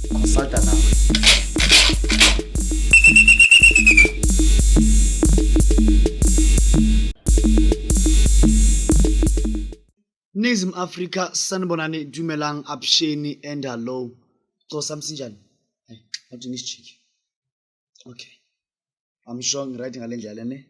Consulta nawe. Ningizimu Afrika, sanibonani, dumelang, avuxeni and hello. Xhosa msinjani? Hey, awuthi ngisijike. Okay. I'm sure ngiright ngale ndlela ne.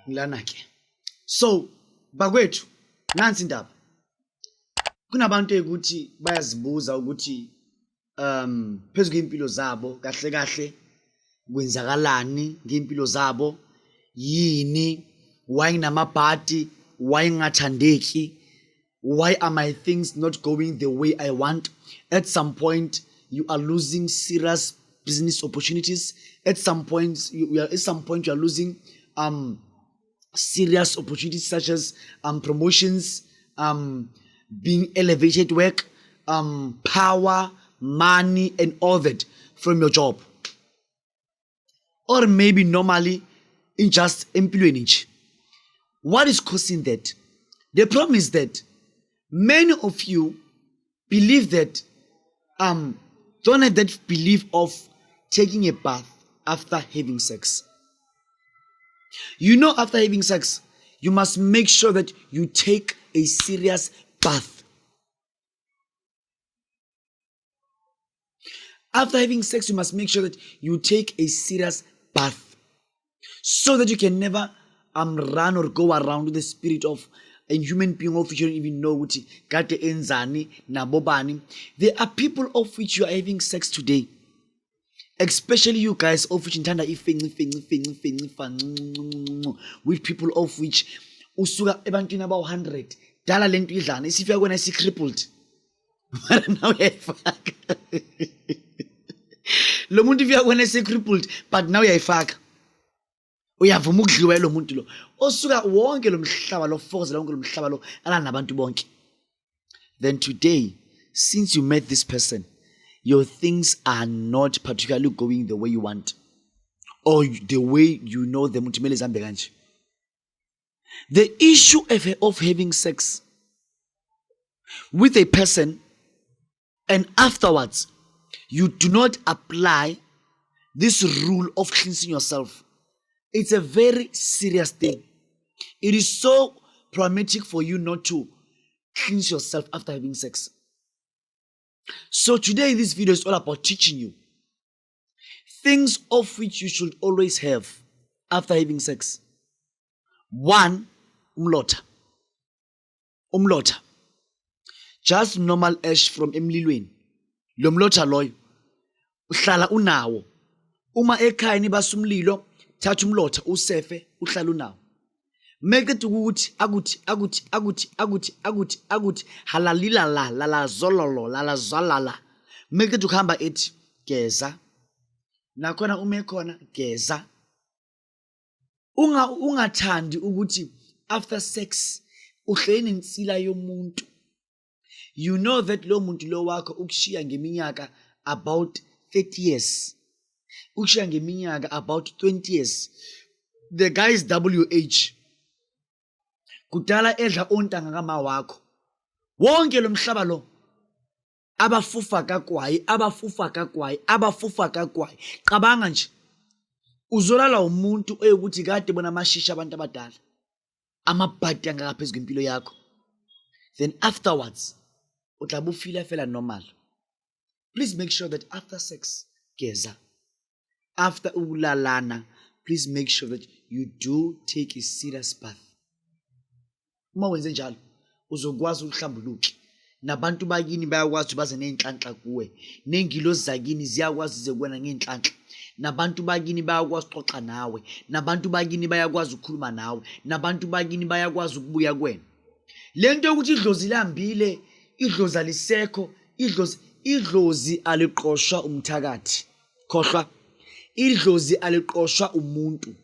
Ngilana ke. So, bakwethu, nansi indaba. Kunabantu ekuthi bayazibuza ukuthi phezu kwempilo zabo kahle kahle kwenzakalani ngempilo zabo, yini, why nginamabhadi, why ngingathandeki, why are my things not going the way I want? At some point you are losing serious business opportunities. At some point you are, at some point you are losing serious opportunities such as promotions, being elevated work, power, money and all that from your job. Or maybe normally in just empilweni nje. What is causing that? The problem is that many of you believe that don't have that belief of taking a bath after having sex. You know, after having sex, you must make sure that you take a serious bath. After having sex, you must make sure that you take a serious bath so that you can never run or go around with the spirit of a human being of which you don't even know ukuthi kade enzani nabobani. There are people of which you are having sex today, especially you guys of which nithanda ifenci fenci fenci fenci fancu with people of which usuka ebantwini abawu-100 dala lento idlana isifika kwena isi-crippled. Mara nawe uyayifaka lo muntu, ifika kwena ese-crippled, but nawe uyayifaka, uyavuma ukudliwa lo muntu lo osuka wonke lo mhlaba lo, fokozela wonke lo mhlaba lo, alana nabantu bonke. Then today, since you met this person, your things are not particularly going the way you want or the way you know them ukuthi kumele zihambe kanje. The issue of having sex with a person and afterwards you do not apply this rule of cleansing yourself, it's a very serious thing. It is so problematic for you not to cleanse yourself after having sex. So today this video is all about teaching you things of which you should always have after having sex. One, umlotha. Umlotha. Just normal ash from emlilweni. Lo mlotha loyo uhlala unawo. Uma ekhaya nibasa umlilo, thatha umlotha usefe, uhlala unawo. Make it ukuthi akuthi akuthi akuthi akuthi akuthi akuthi halalila la la la zololo la la zalala. Make it ukuhamba ethi geza. Nakhona uma ekhona geza. Ungathandi ukuthi after sex uhleli nensila yomuntu. You know that lo muntu lo wakho ukushiya ngeminyaka about 30 years. Ukushiya ngeminyaka about 20 years. The guy is WH. Kudala edla ontanga kama wakho. Wonke lo mhlaba lo abafufa kakwayi, abafufa kakwayi, abafufa kakwayi. Cabanga nje uzolala umuntu eyukuthi kade bona amashisha abantu abadala, amabhadi angaka phezu kwempilo yakho. Then afterwards utlabe ufila fela normal. Please make sure that after sex geza. After ukulalana, please make sure that you do take a serious bath. Uma wenze njalo uzokwazi ukuhlambuluke, nabantu bakini bayakwazi ukuthi baze ney'nhlanhla kuwe, ney'ngilozi zakini ziyakwazi zize kuwena ngey'nhlanhla, nabantu bakini bayakwazi ukuxoxa nawe, nabantu bakini bayakwazi ukukhuluma nawe, nabantu bakini bayakwazi ukubuya kuwena. Le nto yokuthi idlozi lihambile, idlozi alisekho, idlozi aliqoshwa umthakathi. Khohlwa. Idlozi aliqoshwa umuntu.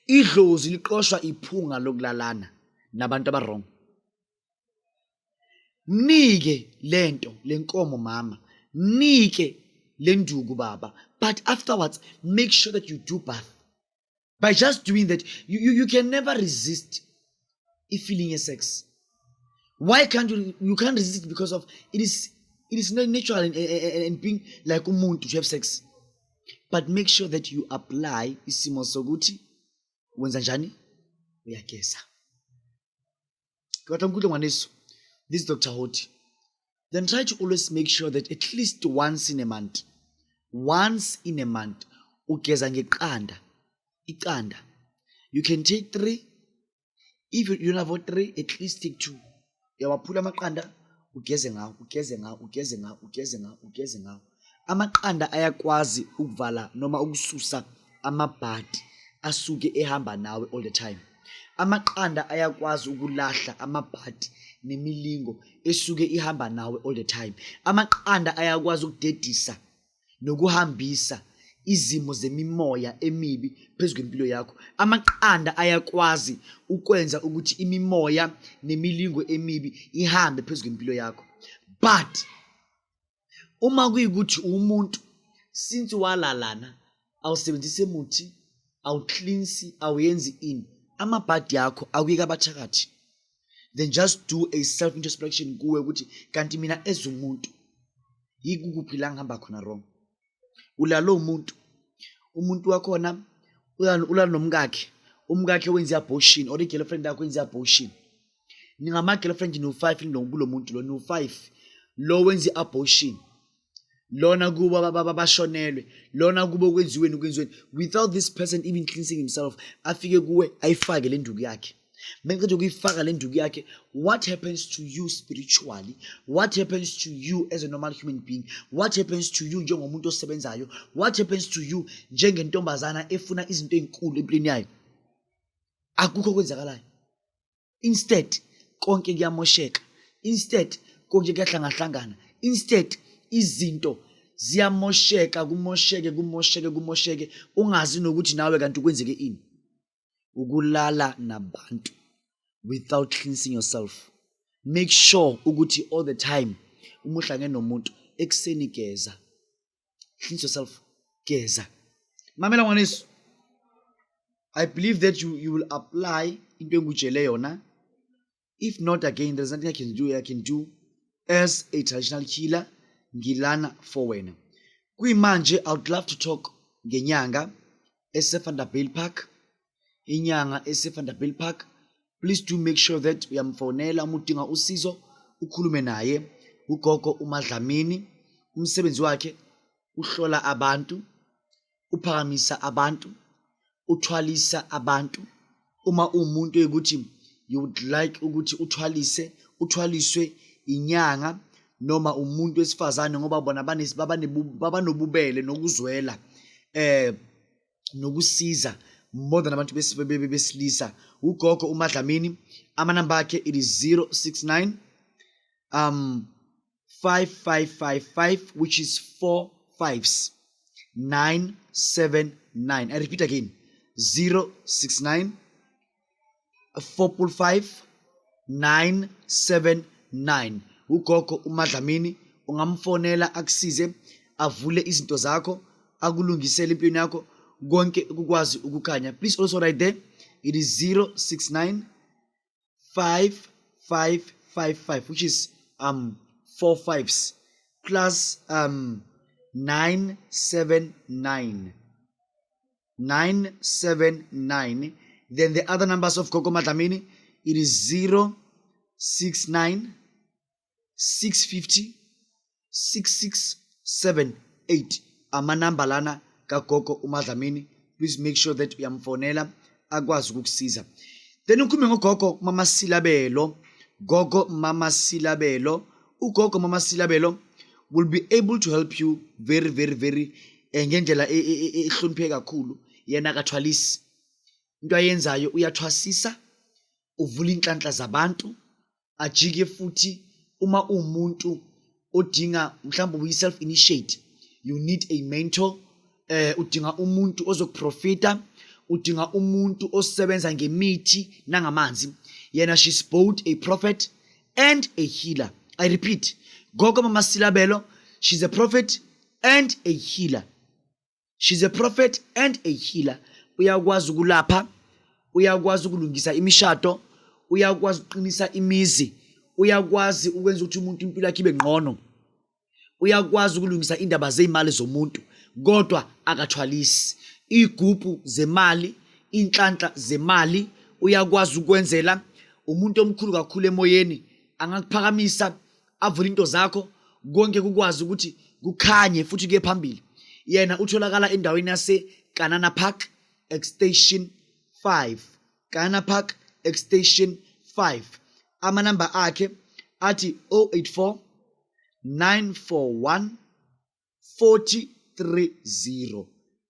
Idlozi liqoshwa iphunga lokulalana nabantu abarong. Mnike lento lenkomo mama, mnike lenduku baba, but afterwards make sure that you do bath. By just doing that, you can never resist a feeling of sex. Why can't you? You can't resist it because of it is It is not natural and being like umuntu to have sex, but make sure that you apply isimo sokuthi wenza njani, uyageza. Ke batla nkutlwe ngwaneso, this is Dr. Hoti. Then try to always make sure that at least once in a month, once in a month, ugeza ngeqanda. Iqanda, you can take three. If you don't have three, at least take two. Uyawaphula amaqanda, ugeze ngawo, ugeze ngawo, ugeze ngawo, ugeze ngawo, ugeze ngawo. Amaqanda ayakwazi ukuvala noma ukususa amabhadi asuke ehamba nawe all the time. Amaqanda ayakwazi ukulahla amabhadi nemilingo esuke ihamba nawe all the time. Amaqanda ayakwazi ukudedisa nokuhambisa izimo zemimoya emibi phezu kwempilo yakho. Amaqanda ayakwazi ukwenza ukuthi imimoya nemilingo emibi ihambe phezu kwempilo yakho. But uma kuyikuthi umuntu since walalana, awusebenzise muthi, awucleansi, awuyenzi ini, amabhadi akho akuyeka abathakathi, then just do a self introspection kuwe ukuthi kanti mina as umuntu yikuphi la ngihamba khona wrong. Ulalo umuntu, umuntu wakhona ulala nomkakhe, umkakhe wenza i-abortion, or i-girlfriend yakho wenza i-abortion. Ningama-girlfriend no-five kulo muntu lo, no-five lo wenza i-abortion lona, kubo bashonelwe lona, kubo kwenziweni, kwenziweni, without this person even cleansing himself, afike kuwe ayifake le nduku yakhe. Mengiceda ukuyifaka le nduku yakhe, what happens to you spiritually? What happens to you as a normal human being? What happens to you njengomuntu osebenzayo? What happens to you njengentombazana efuna izinto ey'nkulu empilweni yayo? Akukho okwenzakalayo. Instead konke kuyamosheka, instead konke kuyahlangahlangana, instead izinto ziyamosheka, kumosheke, kumosheke, kumosheke, ungazi nokuthi nawe kanti kwenzeke ini. Ukulala nabantu without cleansing yourself. Make sure ukuthi all the time uma uhlangene nomuntu ekuseni, geza, cleanse yourself, geza. Mamela ngwaneso, I believe that you will apply into engutshele yona. If not, again, there's nothing I can do as a traditional healer. Ngilana for wena. Kuyimanje I would love to talk ngenyanga eseVanderbijlpark. Inyanga eseVanderbijlpark, please do make sure that uyamfonela uma udinga usizo, ukhulume naye. Ugogo uMadlamini, umsebenzi wakhe uhlola abantu, uphakamisa abantu, uthwalisa abantu. Uma uwumuntu ukuthi you would like ukuthi uthwalise, uthwaliswe inyanga noma umuntu wesifazane, ngoba bona babanobubele nokuzwela nokusiza more than abantu besilisa. Ugogo uMadlamini, amanamba akhe, it is 069 5555, which is 4 fives, 979. I repeat again, 069 455 979. Ugogo uMadlamini ungamfonela akusize, avule izinto zakho, akulungisele empilweni yakho, konke kukwazi ukukhanya. Please also write there, it is 069 5555, which is four fives, plus 979, 979. Then the other numbers of Gogo Madlamini, it is 069 650 6678. Amanamba lana kagogo uMadlamini. Please make sure that uyamfonela akwazi ukukusiza. Then ukhulume ngogogo Mama Silabelo. Gogo Mama Silabelo, ugogo Mama Silabelo will be able to help you very, very, very ngendlela ehlonipheke kakhulu. Yena akathwalisi. Into ayenzayo, uyathwasisa, uvula inhlanhla zabantu, ajike futhi. Uma uwumuntu odinga mhlawumbe uyi-self initiate, you need a mentor, udinga umuntu ozokuprofita, udinga umuntu osebenza ngemithi nangamanzi, yena she's both a prophet and a healer. I repeat, Gogo Mama Silabelo, she's a prophet and a healer. She's a prophet and a healer. Uyakwazi ukulapha, uyakwazi ukulungisa imishado, uyakwazi ukuqinisa imizi, uyakwazi ukwenza ukuthi umuntu impilo yakhe ibe ngqono. Uyakwazi ukulungisa indaba zey'mali zomuntu kodwa akathwalisi. Iy'gubhu zemali, iy'nhlanhla zemali uyakwazi ukwenzela. Umuntu omkhulu kakhulu emoyeni, angakuphakamisa avule into zakho konke kukwazi ukuthi kukhanye futhi kuye phambili. Yena utholakala endaweni yase-Kanana Park Extension 5. Kanana Park Extension 5. Amanamba akhe athi 084 941 430.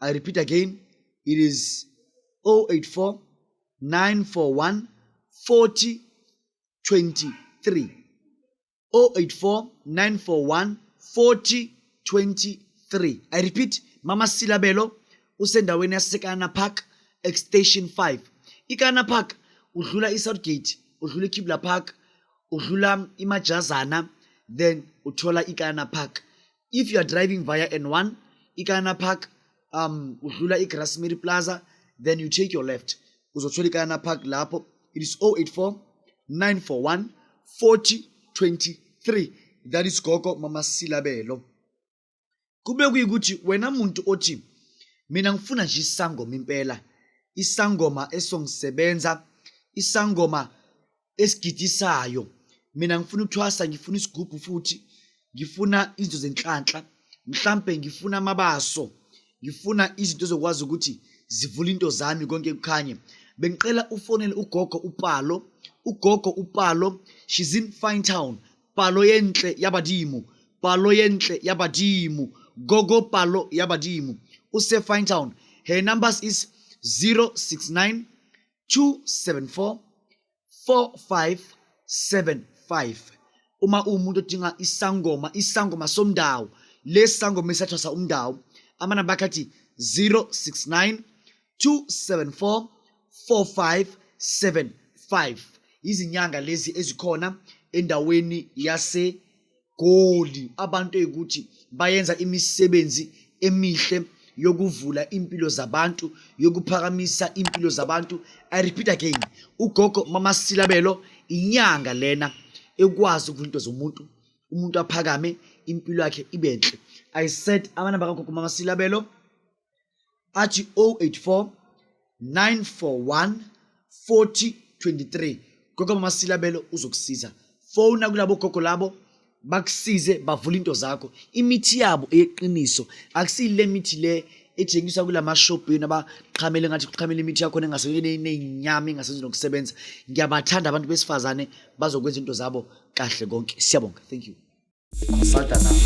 I repeat again, it is 084 941 4023. 084 941 4023. I repeat, Mama Silabelo usendaweni yaseKana Park Extension 5. IKana Park udlula iSouthgate, udlula iKibla Park, udlula iMajazana, then uthola iKana Park. If you are driving via N1, iKana Park udlula iGrasmere Plaza, then you take your left. Uzothola iKana Park lapho. It is 084 941 4023. That is Gogo Mama Silabelo. Kube kuyikuthi wena muntu othi mina ngifuna nje isangoma impela, isangoma esongisebenza, isangoma esigidisayo, mina ngifuna ukuthwasa, ngifuna isigubhu futhi ngifuna izinto zenhlanhla, mhlampe ngifuna amabaso, ngifuna izinto ezokwazi ukuthi zivule into zami konke kukhanye. Bengicela ufonele ugogo uPalo. Ugogo uPalo, she's in Fine Town. Palo yenhle yabadimu, palo yenhle yabadimu, gogo palo yabadimu. Use Fine Town. Her numbers is 069 274 4575. Uma uwumuntu odinga isangoma, isangoma somndawo, lesi sangoma esathwasa umndawo, amanamba akhe athi 069 274 4575. Izinyanga lezi ezikhona endaweni yaseGoli, abantu eyikuthi bayenza imisebenzi emihle yokuvula impilo zabantu, yokuphakamisa impilo zabantu. I repeat again, ugogo Mama Silabelo inyanga lena ekwazi ukuvula into zomuntu, umuntu aphakame impilo yakhe ibe nhle. I said amanamba kagogo Mama Silabelo athi 084 941 4023. Gogo Mama Silabelo uzokusiza. Fona kulabo gogo labo bakusize bavule into zakho. Imithi yabo eyeqiniso, akusile mithi le ethengiswa kulamashopini abaqhamele ngathi kuqhamele imithi yakhona engasenenyama engasenzi nokusebenza. Ngiyabathanda abantu besifazane bazokwenza into zabo kahle konke. Siyabonga, thank you. Consulta nawe.